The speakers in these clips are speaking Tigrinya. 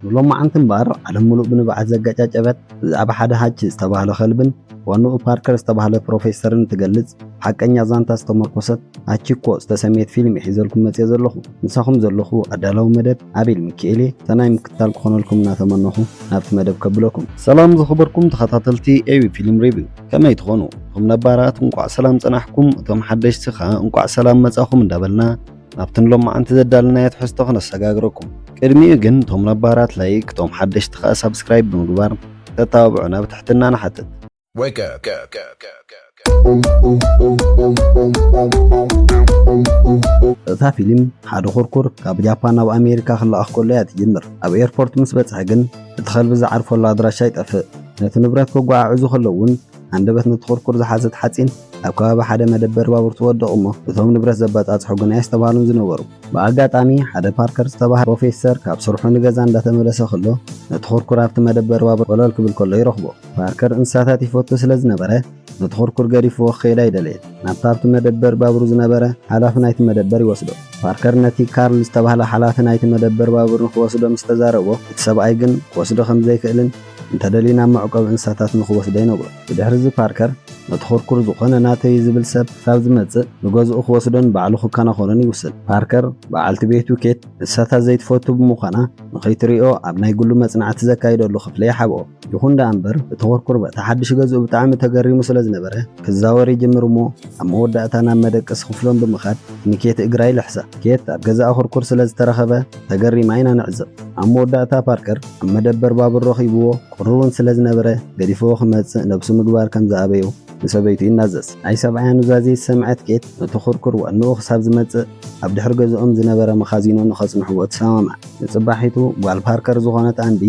ንሎማዓንቲ እምበኣር ዓለም ምሉእ ብንብዓት ዘጋጫጨበት ብዛዕባ ሓደ ሃቺ ዝተባህለ ከልብን ዋንኡ ፓርከር ዝተባህለ ፕሮፌሰርን እትገልጽ ሓቀኛ ዛንታ ዝተመርኮሰት ሃቺ እኮ ዝተሰምየት ፊልም እየ ሒዘልኩም መጽየ ዘለኹ። ምሳኹም ዘለኹ ኣዳላዊ መደብ ኣቤል ሚኪኤል እየ። ሰናይ ምክትታል ክኾነልኩም እናተመነኹ ናብቲ መደብ ከብለኩም። ሰላም ዝኸበርኩም ተኸታተልቲ ኤቢ ፊልም ሪቪው፣ ከመይ ትኾኑ? እቶም ነባራት እንቋዕ ሰላም ጸናሕኩም፣ እቶም ሓደሽቲ ኸኣ እንቋዕ ሰላም መጻኹም እንዳበልና ናብቲ ንሎማዓንቲ ዘዳለናዮ ትሕዝቶ ክነሰጋግረኩም። ቅድሚኡ ግን እቶም ነባራት ላይክ፣ እቶም ሓደሽቲ ኸኣ ሳብስክራይብ ብምግባር ተተባብዑና ብትሕትና ንሓትት። Wake up. እታ ፊልም ሓደ ኩርኩር ካብ ጃፓን ናብ ኣሜሪካ ክለኣኽ ከሎ እያ ትጅምር። ኣብ ኤርፖርት ምስ በጽሐ ግን እቲ ከልቢ ዝዓርፈሉ ኣድራሻ ይጠፍእ። ነቲ ንብረት ከጓዓዕዙ ከለዉ እውን ሃንደበት ነቲ ኩርኩር ዝሓዘት ሓጺን ኣብ ከባቢ ሓደ መደበር ባቡር ትወድቕ እሞ እቶም ንብረት ዘበጻጽሑ ግን ኣየስተብሃሉን ዝነበሩ። ብኣጋጣሚ ሓደ ፓርከር ዝተባህለ ፕሮፌሰር ካብ ስርሑ ንገዛ እንዳተመለሰ ከሎ ነቲ ኩርኩር ኣብቲ መደበር ባቡር ኮለል ክብል ከሎ ይረኽቦ። ፓርከር እንስሳታት ይፈቱ ስለ ዝነበረ ነቲ ኩርኩር ገዲፍዎ ክኸይድ ኣይደለየን። ናብቲ ኣብቲ መደበር ባቡር ዝነበረ ሓላፊ ናይቲ መደበር ይወስዶ። ፓርከር ነቲ ካርል ዝተባህለ ሓላፊ ናይቲ መደበር ባቡር ንኽወስዶ ምስ ተዛረቦ እቲ ሰብኣይ ግን ክወስዶ ከም ዘይክእልን እንተደልዩ ናብ መዕቆቢ እንስሳታት ንኽወስዶ ይነግሮ። ብድሕሪ እዚ ፓርከር ነቲ ኩርኩር ዝኾነ ናተይ ዝብል ሰብ ክሳብ ዝመጽእ ንገዝኡ ክወስዶን ባዕሉ ክከናኸኖን ይውስን። ፓርከር በዓልቲ ቤቱ ኬት እንስሳታት ዘይትፈቱ ብምዃና ንኸይትሪኦ ኣብ ናይ ግሉ መጽናዕቲ ዘካይደሉ ክፍሊ ይሓብኦ። ይኹን ደኣ እምበር እቲ ኩርኩር በቲ ሓድሽ ገዝኡ ብጣዕሚ ተገሪሙ ስለ ዝነበረ ክዛወር ይጅምር እሞ ኣብ መወዳእታ ናብ መደቀሲ ክፍሎም ብምኻድ ንኬት እግራ ይልሕሳ። ኬት ኣብ ገዛኣ ኩርኩር ስለ ዝተረኸበ ተገሪማ ኢና ንዕዘብ። ኣብ መወዳእታ ፓርከር ኣብ መደበር ባቡር ረኺብዎ ቁሩብ እውን ስለ ዝነበረ ገዲፍዎ ክመጽእ ነብሱ ምግባር ከም ዝኣበዮ ንሰበይቱ ይናዘዝ። ናይ ሰብኣያ ኑዛዜ ዝሰምዐት ኬት ነቲ ኩርኩር ዋንኡ ክሳብ ዝመጽእ ኣብ ድሕሪ ገዝኦም ዝነበረ መኻዚኖ ንኸጽንሕዎ ትሰማማዕ። ንጽባሒቱ ጓል ፓርከር ዝኾነት ኣንዲ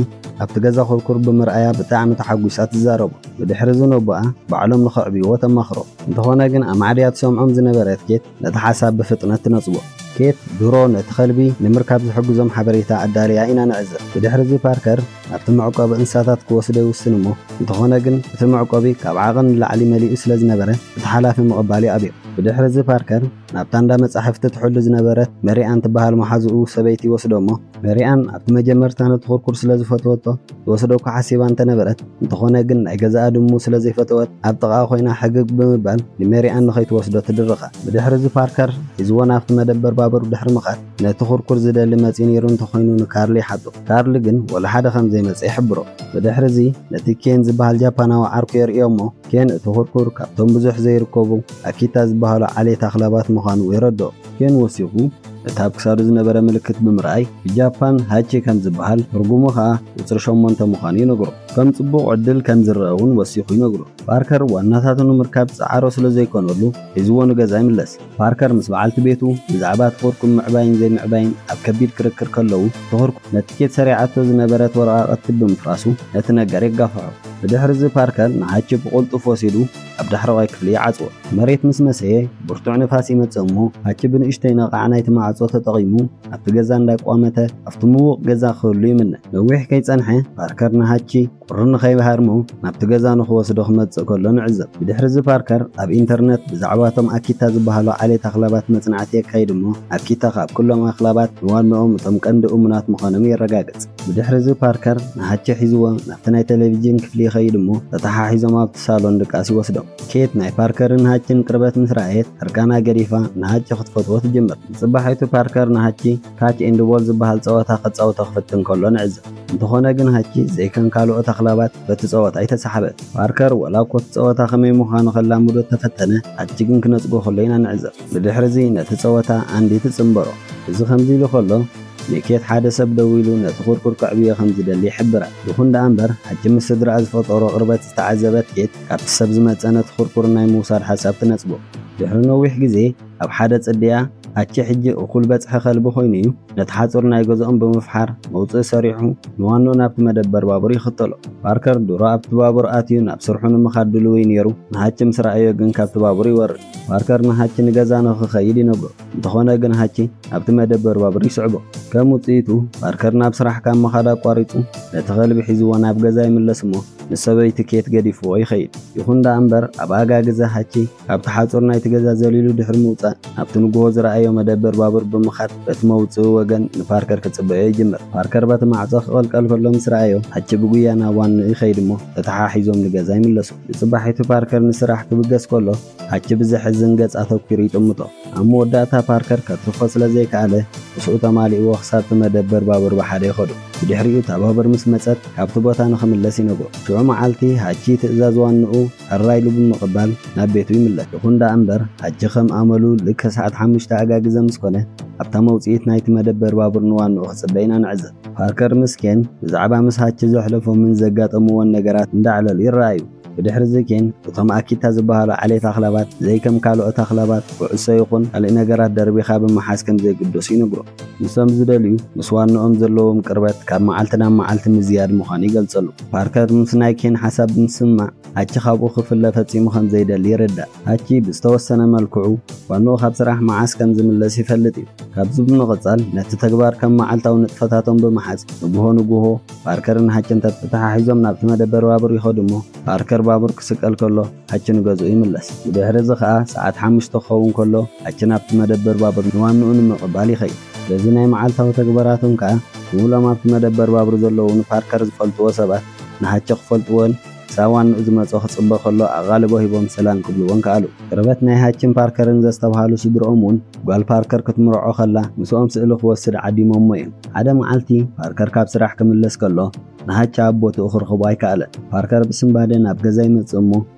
ኣብቲ ገዛ ኩርኩር ብምርኣያ ብጣዕሚ ተሓጒሳ ትዛረቦ። ብድሕሪ እዚ ነቦኣ ባዕሎም ንኸዕብይዎ ተማኽሮ። እንተኾነ ግን ኣማዕድያ ትሰምዖም ዝነበረት ኬት ነቲ ሓሳብ ብፍጥነት ትነጽጎ። ኬት ድሮ ነቲ ከልቢ ንምርካብ ዝሕግዞም ሓበሬታ ኣዳልያ ኢና ንዕዘብ። ብድሕሪ እዚ ፓርከር ናብቲ መዕቆቢ እንስሳታት ክወስዶ ይውስን እሞ እንተኾነ ግን እቲ መዕቆቢ ካብ ዓቐን ንላዕሊ መሊኡ ስለ ዝነበረ እቲ ሓላፊ ምቕባል ይኣብዮ። ብድሕሪ እዚ ፓርከር ናብታ እንዳ መጻሕፍቲ ትሕሉ ዝነበረት መሪኣን ትበሃል መሓዝኡ ሰበይቲ ይወስዶ እሞ መሪኣን ኣብቲ መጀመርታ ነቲ ኩርኩር ስለ ዝፈተወቶ ትወስዶ እኳ ሓሲባ እንተነበረት እንተኾነ ግን ናይ ገዛኣ ድሙ ስለ ዘይፈተወት ኣብ ጥቓኣ ኮይና ሕግግ ብምባል ንመሪኣን ንኸይትወስዶ ትድርኻ። ብድሕሪ እዚ ፓርከር ሒዝዎ ናብቲ መደበር ባቡር ድሕሪ ምኻድ ነቲ ኩርኩር ዝደሊ መጺኡ ነይሩ እንተኾይኑ ንካርል ይሓቶ። ካርል ግን ወላ ሓደ ከም ዘይመጸ ይሕብሮ። ብድሕሪ እዚ ነቲ ኬን ዝበሃል ጃፓናዊ ዓርኩ የርእዮ እሞ ኬን እቲ ኩርኩር ካብቶም ብዙሕ ዘይርከቡ ኣኪታ ዝበሃሉ ዓሌት ኣኽላባት ምዃኑ የረድኦ። ኬን ወሲኹ እቲ ኣብ ክሳዱ ዝነበረ ምልክት ብምርኣይ ብጃፓን ሃቺ ከም ዝበሃል ትርጉሙ ኸኣ ቁጽሪ ሸሞንተ ምዃኑ ይነግሮ። ከም ጽቡቕ ዕድል ከም ዝረአ እውን ወሲኹ ይነግሮ። ፓርከር ዋናታቱ ንምርካብ ጻዕሮ ስለ ዘይኮነሉ ሒዝዎ ንገዛ ይምለስ። ፓርከር ምስ በዓልቲ ቤቱ ብዛዕባ እቲ ኩርኩም ምዕባይን ዘይምዕባይን ኣብ ከቢድ ክርክር ከለዉ እቲ ኩርኩም ነቲ ኬት ሰሪዓቶ ዝነበረት ወረቓቕቲ ብምፍራሱ ነቲ ነገር የጋፍሖ። ብድሕሪ እዚ ፓርከር ንሃቺ ብቕልጡፍ ወሲዱ ኣብ ዳሕረዋይ ክፍሊ ይዓጽዎ። መሬት ምስ መሰየ ብርቱዕ ንፋስ ይመጽእ እሞ ሃቺ ብንእሽተይ ነቓዕ ናይቲ ማዕጾ ተጠቒሙ ኣብቲ ገዛ እንዳቋመተ ኣብቲ ምዉቕ ገዛ ክህሉ ይምነ። ነዊሕ ከይጸንሐ ፓርከር ንሃቺ ቁሪ ንኸይሃርሞ ናብቲ ገዛ ንኽወስዶ ክመጽእ ከሎ ንዕዘብ። ብድሕሪ እዚ ፓርከር ኣብ ኢንተርነት ብዛዕባ እቶም ኣኪታ ዝበሃሉ ዓሌት ኣኽላባት መጽናዕቲ የካይድ እሞ ኣኪታ ካብ ኩሎም ኣኽላባት ንዋንኦም እቶም ቀንዲ እሙናት ምዃኖም የረጋግጽ። ብድሕሪ እዚ ፓርከር ንሃቺ ሒዝዎ ናብቲ ናይ ቴሌቪዥን ክፍሊ ይኸይድ እሞ ተተሓሒዞም ኣብቲ ሳሎን ድቃስ ይወስዶም። ኬት ናይ ፓርከርን ሃችን ቅርበት ምስ ረኣየት ዕርቃና ገዲፋ ንሃቺ ክትፈትዎ ትጅምር። ብጽባሒቱ ፓርከር ንሃቺ ካች ኤንድ ቦል ዝበሃል ጸወታ ክጻወቶ ክፍትን ከሎ ንዕዘብ። እንተኾነ ግን ሃቺ ዘይከም ካልኦት ኣኽላባት በቲ ጸወታ ኣይተሳሕበን። ፓርከር ወላ እኮ እቲ ጸወታ ከመይ ምዃኑ ከላምዶ ተፈተነ፣ ሃቺ ግን ክነጽጎ ከሎ ኢና ንዕዘብ። ብድሕሪ እዚ ነቲ ጸወታ ኣንዲ ትጽንበሮ። እዚ ከምዚ ኢሉ ከሎ ንኬት ሓደ ሰብ ደዊሉ ነቲ ኩርኩር ከዕብዮ ከም ዝደሊ ይሕብራ። ይኹን ደኣ እምበር ሃቺ ምስ ስድራኣ ዝፈጠሮ ቅርበት ዝተዓዘበት ኬት ካብቲ ሰብ ዝመጸ ነቲ ኩርኩር ናይ ምውሳድ ሓሳብ ትነጽጎ። ድሕሪ ነዊሕ ግዜ ኣብ ሓደ ጽድያ ሃቺ ሕጂ እኹል በጽሒ ከልቢ ኮይኑ እዩ። ነቲ ሓጹር ናይ ገዝኦም ብምፍሓር መውጽኢ ሰሪሑ ንዋንኡ ናብቲ መደበር ባቡር ይኽተሎ። ፓርከር ድሮ ኣብቲ ባቡር ኣትዩ ናብ ስርሑ ንምኻድ ድልው እዩ ነይሩ። ንሃቺ ምስ ረኣዮ ግን ካብቲ ባቡር ይወርድ። ፓርከር ንሃቺ ንገዛ ንኽኸይድ ይነግሮ። እንተኾነ ግን ሃቺ ኣብቲ መደበር ባቡር ይስዕቦ። ከም ውጽኢቱ ፓርከር ናብ ስራሕ ካብ ምኻድ ኣቋሪጹ ነቲ ከልቢ ሒዝዎ ናብ ገዛ ይምለስ እሞ ንሰበይቲ ኬት ገዲፍዎ ይኸይድ። ይኹን ደኣ እምበር፣ ኣብ ኣጋግዘ ሃቺ ካብቲ ሓጹር ናይቲ ገዛ ዘሊሉ ድሕሪ ምውጻእ፣ ናብቲ ንግሆ ዝረኣዮ መደበር ባቡር ብምኻድ፣ በቲ መውጽኢ ወገን ንፓርከር ክጽበዮ ይጅምር። ፓርከር በቲ ማዕጾ ክቕልቀል ከሎ ምስ ረኣዮ፣ ሃቺ ብጉያ ናብ ዋንኡ ይኸይድ እሞ፣ ተተሓሒዞም ንገዛ ይምለሱ። ንጽባሒቱ ፓርከር ንስራሕ ክብገስ ከሎ፣ ሃቺ ብዘሕዝን ገጽ ኣተኲሩ ይጥምቶ። ኣብ መወዳእታ ፓርከር ከትርፎ ስለ ዘይከኣለ፣ ምስኡ ተማሊእዎ ክሳብቲ መደበር ባቡር ብሓደ ይኸዱ። ብድሕሪኡ እታ ባቡር ምስ መጸት፣ ካብቲ ቦታ ንኽምለስ ይነግሮ። ሽዑ መዓልቲ፣ ሃቺ ትእዛዝ ዋንኡ ሕራይ ኢሉ ብምቕባል ናብ ቤቱ ይምለስ። ይኹን ደኣ እምበር፣ ሃቺ ከም ኣመሉ ልክዕ ሰዓት ሓሙሽተ ኣጋግዘ ምስ ኮነ፣ ኣብታ መውጽኢት ናይቲ መደበር ባቡር ንዋንኡ ክጽበ ኢና ንዕዘብ። ፓርከር ምስ ኬን ብዛዕባ ምስ ሃቺ ዘሕለፎምን ዘጋጠምዎን ነገራት እንዳዕለሉ ይረኣዩ። ብድሕሪ እዚ ኬን እቶም ኣኪታ ዝበሃሉ ዓሌት ኣኽላባት ዘይከም ካልኦት ኣኽላባት ኩዕሶ ይኹን ካልእ ነገራት ደርቢኻ ብምሓዝ ከም ዘይግደሱ ይነግሮ። ንሶም ዝደልዩ ምስ ዋንኦም ዘለዎም ቅርበት ካብ መዓልቲ ናብ መዓልቲ ምዝያድ ምዃኑ ይገልጸሉ። ፓርከር ምስ ናይ ኬን ሓሳብ ምስማዕ ሃቺ ካብኡ ክፍለ ፈጺሙ ከም ዘይደሊ ይርዳእ። ሃቺ ብዝተወሰነ መልክዑ ዋንኡ ካብ ስራሕ መዓስ ከም ዝምለስ ይፈልጥ እዩ። ካብዚ ብምቕጻል ነቲ ተግባር ከም መዓልታዊ ንጥፈታቶም ብምሓዝ ንግሆ ንግሆ ፓርከርን ሃችን ተተሓሒዞም ናብቲ መደበር ባቡር ይኸዱ እሞ፣ ፓርከር ባቡር ክስቀል ከሎ፣ ሃች ንገዝኡ ይምለስ። ብድሕሪ እዚ ኸኣ፣ ሰዓት ሓሙሽተ ክኸውን ከሎ፣ ሃች ናብቲ መደበር ባቡር ንዋንኡ ንምቕባል ይኸይድ። በዚ ናይ መዓልታዊ ተግባራቶም ከኣ፣ ብምሎም ኣብቲ መደበር ባቡር ዘለዉ ንፓርከር ዝፈልጥዎ ሰባት፣ ንሃች ክፈልጥዎን፣ ክሳብ ዋንኡ ዝመጾ ክጽበ ከሎ፣ ኣቓልቦ ሂቦም ሰላም ክብልዎን ከኣሉ። ቅርበት ናይ ሃችን ፓርከርን ዘስተብሃሉ ስድርኦም እውን፣ ጓል ፓርከር ክትምርዖ ከላ፣ ምስኦም ስእሊ ክወስድ ዓዲሞሞ እዮም። ሓደ መዓልቲ፣ ፓርከር ካብ ስራሕ ክምለስ ከሎ፣ ንሃቻ ኣብ ቦትኡ ክረኽቦ ኣይከኣለን። ፓርከር ብስንባደ ናብ ገዛ ይመጽእ እሞ፣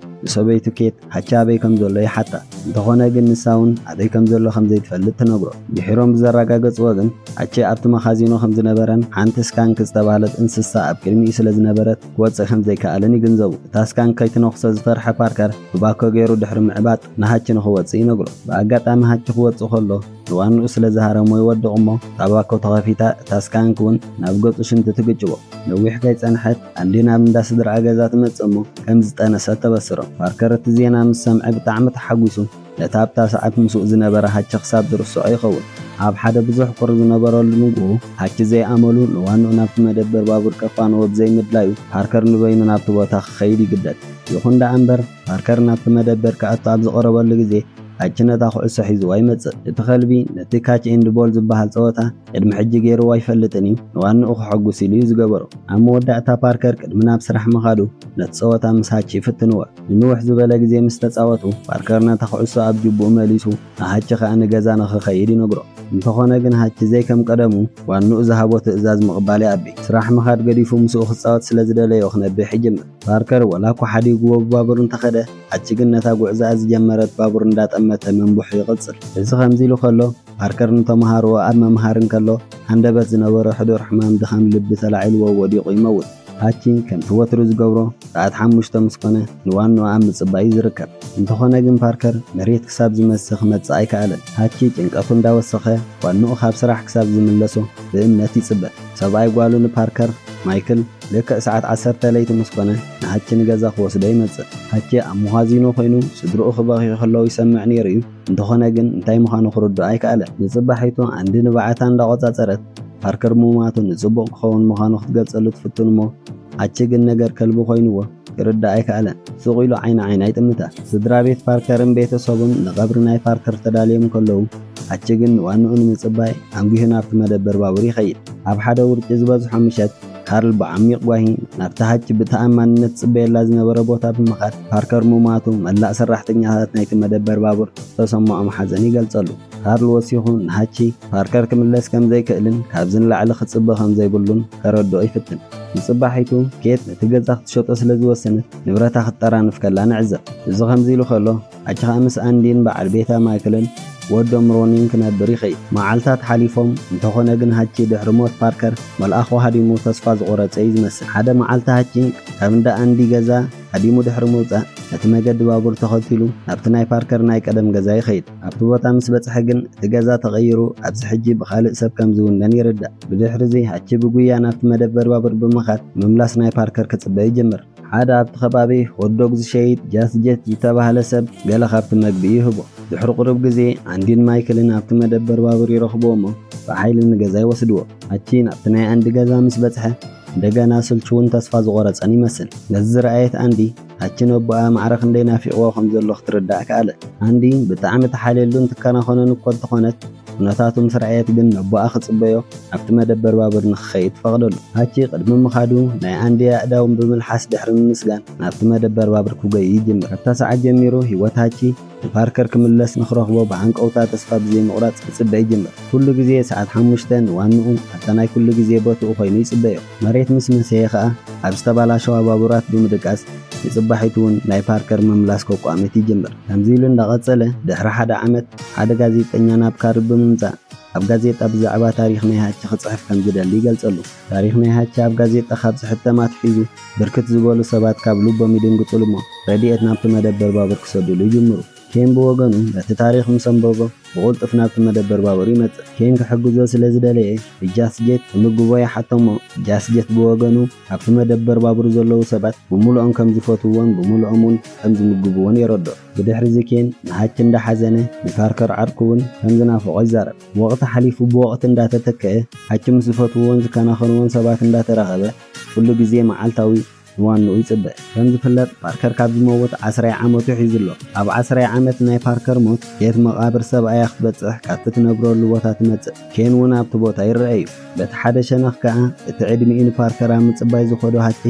ንሰበይቱ ኬት ሃቻ ኣበይ ከም ዘሎ ይሓታ። እንተኾነ ግን ንሳ እውን ኣበይ ከም ዘሎ ከም ዘይትፈልጥ ትነግሮ። ድሒሮም ብዘረጋገጽዎ ግን፣ ሃቺ ኣብቲ መኻዚኖ ከም ዝነበረን ሓንቲ ስካንክ ዝተባህለት እንስሳ ኣብ ቅድሚኡ ስለ ዝነበረት ክወጽእ ከም ዘይከኣለን ይግንዘቡ። እታ ስካንክ ከይትነኽሶ ዝፈርሐ ፓርከር ብባኮ ገይሩ ድሕሪ ምዕባጥ ንሃቺ ንኽወጽእ ይነግሮ። ብኣጋጣሚ ሃቺ ክወጽእ ከሎ ንዋንኡ ስለ ዝሃረሞ ይወድቕ እሞ፣ እታ ባኮ ተኸፊታ፣ እታ ስካንክ እውን ናብ ገጹ ሽንቲ ትግጭቦ። ነዊሕ ከይጸንሐት፣ ኣንዲ ናብ እንዳ ስድራኣ ገዛ ትመጽእ እሞ፣ ከም ዝጠነሰት ተበስሮ። ፓርከር እቲ ዜና ምስ ሰምዐ ብጣዕሚ ተሓጒሱ፣ ነታ ኣብታ ሰዓት ምስኡ ዝነበረ ሃቺ ክሳብ ዝርስዖ ይኸውን። ኣብ ሓደ ብዙሕ ቁሪ ዝነበረሉ ንግሆ፣ ሃቺ ዘይኣመሉ ንዋንኡ ናብቲ መደበር ባቡር ከፋንዎ ብዘይምድላዩ፣ ፓርከር ንበይኑ ናብቲ ቦታ ክኸይድ ይግደድ። ይኹን ደኣ እምበር፣ ፓርከር ናብቲ መደበር ክኣቱ ኣብ ዝቐረበሉ ግዜ፣ ሃቺ ነታ ኩዕሶ ሒዝዋ ይመጽእ። እቲ ከልቢ ነቲ ካች ኤንድ ቦል ዝበሃል ጸወታ ቅድሚ ሕጂ ገይርዎ ኣይፈልጥን እዩ፣ ንዋንኡ ከሐጉስ ኢሉ እዩ ዝገበሮ። ኣብ መወዳእታ ፓርከር ቅድሚ ናብ ስራሕ ምኻዱ ነቲ ጸወታ ምስ ሃቺ ይፍትንዎ። ንንውሕ ዝበለ ግዜ ምስ ተጻወቱ፣ ፓርከር ነታ ኩዕሶ ኣብ ጅቡኡ መሊሱ፣ ንሃቺ ከኣ ንገዛ ንኽኸይድ ይነግሮ። እንተኾነ ግን ሃቺ ዘይከም ቀደሙ ዋንኡ ዝሃቦ ትእዛዝ ምቕባል ይኣቢ። ስራሕ ምኻድ ገዲፉ ምስኡ ክጻወት ስለ ዝደለዮ ክነብሕ ይጅምር። ፓርከር ወላ እኳ ሓዲግዎ ብባቡር እንተኸደ፣ ሃቺ ግን ነታ ጉዕዞኣ ዝጀመረት ባቡር እንዳጠመተ ምንቡሑ ይቕጽል። እዚ ከምዚ ኢሉ ከሎ፣ ፓርከር ንተመሃሮኡ ኣብ ምምሃር እንከሎ፣ ሃንደበት ዝነበሮ ሕዱር ሕማም ድኻም ልቢ ተላዒልዎ ወዲቑ ይመውት። ሃቺ ከምቲ ወትሩ ዝገብሮ፣ ሰዓት ሓሙሽተ ምስ ኮነ ንዋንኡ ኣብ ምጽባይ እዩ ዝርከብ። እንተኾነ ግን ፓርከር መሬት ክሳብ ዝመስኽ ክመጽእ ኣይከኣለን። ሃቺ ጭንቀቱ እንዳወሰኸ ዋንኡ ካብ ስራሕ ክሳብ ዝምለሶ ብእምነት ይጽበ። ሰብኣይ ጓሉ ንፓርከር፣ ማይክል፣ ልክዕ ሰዓት ዓሰርተ ለይቲ ምስ ኮነ ንሃቺ ንገዛ ክወስዶ ይመጽእ። ሃቺ ኣብ መኻዚኖ ኮይኑ ስድርኡ ክበኽዩ ከለዉ ይሰምዕ ነይሩ እዩ። እንተኾነ ግን እንታይ ምዃኑ ክርድኦ ኣይከኣለን። ንጽባሒቱ ኣንዲ ንብዓታ እንዳቖጻጸረት ፓርከር ምማቱ ንጽቡቕ ክኸውን ምዃኑ ክትገልጸሉ ትፍትን እሞ፣ ሃቺ ግን ነገር ከልቢ ኮይንዎ ክርዳእ ኣይከኣለን። ስቕ ኢሉ ዓይኒ ዓይና ይጥምታ። ስድራ ቤት ፓርከርን ቤተሰቡን ንቐብሪ ናይ ፓርከር ተዳልዮም ከለዉ፣ ሃቺ ግን ንዋንኡ ንምጽባይ ኣንጒሁ ናብቲ መደበር ባቡር ይኸይድ። ኣብ ሓደ ውርጪ ዝበዝሖ ምሸት፣ ካርል ብዓሚቕ ጓሂ ናብቲ ሃቺ ብተኣማንነት ዝጽበየላ ዝነበረ ቦታ ብምኻድ፣ ፓርከር ምማቱ መላእ ሰራሕተኛታት ናይቲ መደበር ባቡር ዝተሰምዖም ሓዘን ይገልጸሉ። ካርል ወሲኹ ንሃቺ ፓርከር ክምለስ ከም ዘይክእልን ካብዚ ንላዕሊ ክጽበ ከም ዘይብሉን ከረድኦ ይፍትን። ንጽባሒቱ ኬት ነቲ ገዛ ክትሸጦ ስለ ዝወሰነት ንብረታ ክትጠራንፍ ከላ ንዕዘብ። እዚ ከምዚ ኢሉ ከሎ፣ ሃቺ ኸኣ ምስ ኣንዲን በዓል ቤታ ማይክልን ወዶም ሮኒን ክነብር ይኸይድ። መዓልታት ሓሊፎም፣ እንተኾነ ግን ሃቺ ድሕሪ ሞት ፓርከር መልኣኹ ሃዲሙ ተስፋ ዝቖረጸ እዩ ዝመስል። ሓደ መዓልቲ ሃቺ ካብ እንዳ ኣንዲ ገዛ ሃዲሙ ድሕሪ ምውጻእ፣ ነቲ መገዲ ባቡር ተኸቲሉ ናብቲ ናይ ፓርከር ናይ ቀደም ገዛ ይኸይድ። ኣብቲ ቦታ ምስ በጽሐ ግን እቲ ገዛ ተቐይሩ ኣብዚ ሕጂ ብኻልእ ሰብ ከም ዝውነን ይርዳእ። ብድሕሪ እዚ ሃቺ ብጉያ ናብቲ መደበር ባቡር ብምኻድ ምምላስ ናይ ፓርከር ክጽበ ይጅምር። ሓደ ኣብቲ ከባቢ ሆትዶግ ዝሸይጥ ጃስ ጀት ዝተባህለ ሰብ ገለ ካብቲ መግቢ ይህቦ። ድሕሪ ቁሩብ ግዜ ኣንዲን ማይክልን ኣብቲ መደበር ባቡር ይረኽብዎ እሞ ብሓይሊ ንገዛ ይወስድዎ። ሃቺ ናብቲ ናይ ኣንዲ ገዛ ምስ በጽሐ እንደገና ስልችውን ተስፋ ዝቖረጸን ይመስል። ነዚ ዝረኣየት ኣንዲ፣ ሃቺ ነቦኣ ማዕረ ክንደይ ናፊቕዎ ከም ዘሎ ክትርዳእ ከኣለት። ኣንዲ ብጣዕሚ ተሓልየሉን ትከናኸኖን እኳ እንተኾነት፣ ኩነታቱ ምስ ረኣየት ግን ነቦኣ ክጽበዮ ኣብቲ መደበር ባቡር ንኽኸይድ ትፈቕደሉ። ሃቺ ቅድሚ ምኻዱ ናይ ኣንዲ ኣእዳውን ብምልሓስ ድሕሪ ምምስጋን ናብቲ መደበር ባቡር ክጎይ ይጅምር። ካብታ ሰዓት ጀሚሩ ህይወት ሃቺ ንፓርከር ክምለስ ንኽረኽቦ ብሃንቀውታ ተስፋ ብዘይምቑራጽ ክጽበ ይጅምር። ኩሉ ግዜ ሰዓት ሓሙሽተ ንዋንኡ ኣብታ ናይ ኩሉ ግዜ ቦትኡ ኮይኑ ይጽበዮ። መሬት ምስ መሰየ ኸኣ ኣብ ዝተባላሸዋ ባቡራት ብምድቃስ ንጽባሒቱ እውን ናይ ፓርከር ምምላስ ከቋምት ይጅምር። ከምዚ ኢሉ እንዳቐጸለ ድሕሪ ሓደ ዓመት ሓደ ጋዜጠኛ ናብ ካርድ ብምምጻእ ኣብ ጋዜጣ ብዛዕባ ታሪኽ ናይ ሃቺ ክጽሕፍ ከም ዝደሊ ይገልጸሉ። ታሪኽ ናይ ሃቺ ኣብ ጋዜጣ ካብ ዝሕተም ኣትሒዙ ብርክት ዝበሉ ሰባት ካብ ልቦም ይድንግጹሉ እሞ ረድኤት ናብቲ መደበር ባቡር ክሰዱሉ ይጅምሩ። ኬን ብወገኑ ነቲ ታሪኽ ምስ ኣንበቦ ብቕልጡፍ ናብቲ መደበር ባቡር ይመጽእ። ኬን ክሕግዞ ስለ ዝደለየ ብጃስጀት ክምግቦ ይሓቶ እሞ ጃስጀት ብወገኑ ኣብቲ መደበር ባቡር ዘለዉ ሰባት ብምሉኦም ከም ዝፈትውዎን ብምሉኦም እውን ከም ዝምግብዎን የረድኦ። ብድሕሪ እዚ ኬን ንሃቺ እንዳሓዘነ ንፓርከር ዓርኩ እውን ከም ዝናፍቖ ይዛረብ። ወቕቲ ሓሊፉ ብወቕቲ እንዳተተክአ ሃቺ ምስ ዝፈትውዎን ዝከናኸንዎን ሰባት እንዳተራኸበ ኩሉ ግዜ መዓልታዊ ንዋንኡ ይጽበ። ከም ዝፍለጥ ፓርከር ካብ ዝመውት ዓስራይ ዓመቱ ሒዙ ኣሎ። ኣብ ዓስራይ ዓመት ናይ ፓርከር ሞት ቤት መቓብር ሰብኣያ ክትበጽሕ ካብቲ ትነብረሉ ቦታ ትመጽእ። ኬን እውን ኣብቲ ቦታ ይረአ እዩ። በቲ ሓደ ሸነኽ ከኣ እቲ ዕድሚኡ ንፓርከር ኣብ ምጽባይ ዝኸዶ ሃቺ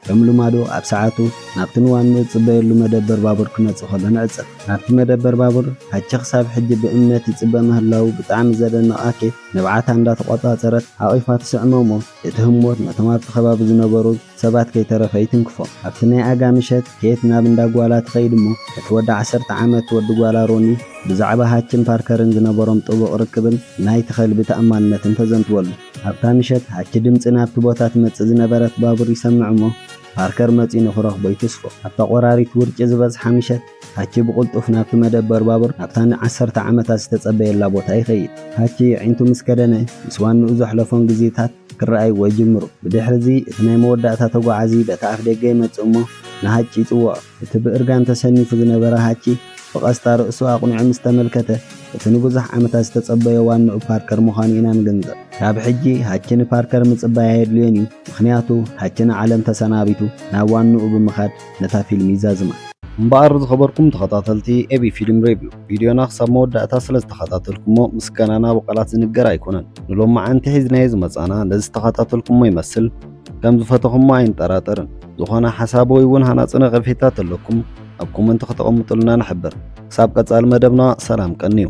ከም ልማዱ ኣብ ሰዓቱ ናብቲ ንዋንኡ ዝጽበየሉ መደበር ባቡር ክመጽእ ከሎ ንዕዘብ። ናብቲ መደበር ባቡር ሃቺ ክሳብ ሕጂ ብእምነት ይጽበ ምህላዉ ብጣዕሚ ዘደንቕ ኣኬት ንብዓታ እንዳተቖጻጸረት ሓቒፋ ትስዕሞ እሞ እቲ ህሞት ነቶም ኣብቲ ከባቢ ዝነበሩ ሰባት ከይተረፈ ይትንክፎ። ኣብቲ ናይ ኣጋ ምሸት ኬት ናብ እንዳ ጓላ ትኸይድ እሞ እቲ ወዲ ዓሰርተ ዓመት ወዲ ጓላ ሮኒ ብዛዕባ ሃችን ፓርከርን ዝነበሮም ጥቡቕ ርክብን ናይቲ ከልቢ ተኣማንነትን ተዘንትወሉ። ኣብታ ምሸት ሃቺ ድምጺ ናብቲ ቦታ ትመጽእ ዝነበረት ባቡር ይሰምዕ እሞ ፓርከር መጺኡ ንኽረኽቦ ይትስፎ። ኣብታ ቆራሪት ውርጪ ዝበዝሓ ምሸት ሃቺ ብቕልጡፍ ናብቲ መደበር ባቡር ናብታ ንዓሰርተ ዓመታት ዝተጸበየላ ቦታ ይኸይድ። ሃቺ ኣዒንቱ ምስ ከደነ ምስ ዋንኡ ዘሕለፎን ግዜታት ክረኣይዎ ይጅምሩ። ብድሕሪ እዚ እቲ ናይ መወዳእታ ተጓዓዚ በቲ ኣፍ ደገ ይመጽእ እሞ ንሃቺ ይጽውዖ። እቲ ብእርጋን ተሰኒፉ ዝነበረ ሃቺ ብቐስታ ርእሱ ኣቕኒዑ ምስ ተመልከተ እቲ ንብዙሕ ዓመታት ዝተጸበዮ ዋንኡ ፓርከር ምዃኑ ኢና ንግንዘብ። ካብ ሕጂ ሃቺ ንፓርከር ምጽባይ ኣየድልዮን እዩ፣ ምኽንያቱ ሃቺ ንዓለም ተሰናቢቱ ናብ ዋንኡ ብምኻድ ነታ ፊልም ይዛዝማ። እምበኣር ዝኸበርኩም ተኸታተልቲ ኤቢ ፊልም ሬቪው ቪድዮና ክሳብ መወዳእታ ስለ ዝተኸታተልኩሞ ምስጋናና ብቓላት ዝንገር ኣይኮነን። ንሎማዓንቲ ሒዝናዮ ዝመጻና ነዚ ዝተኸታተልኩሞ ይመስል። ከም ዝፈተኹሞ ኣይንጠራጠርን። ዝኾነ ሓሳብ ወይ እውን ሃናጺ ነቐፌታ ተለኩም ኣብ ኮመንት ከተቐምጡልና ንሕብር። ክሳብ ቀጻሊ መደብና ሰላም ቀንዩ።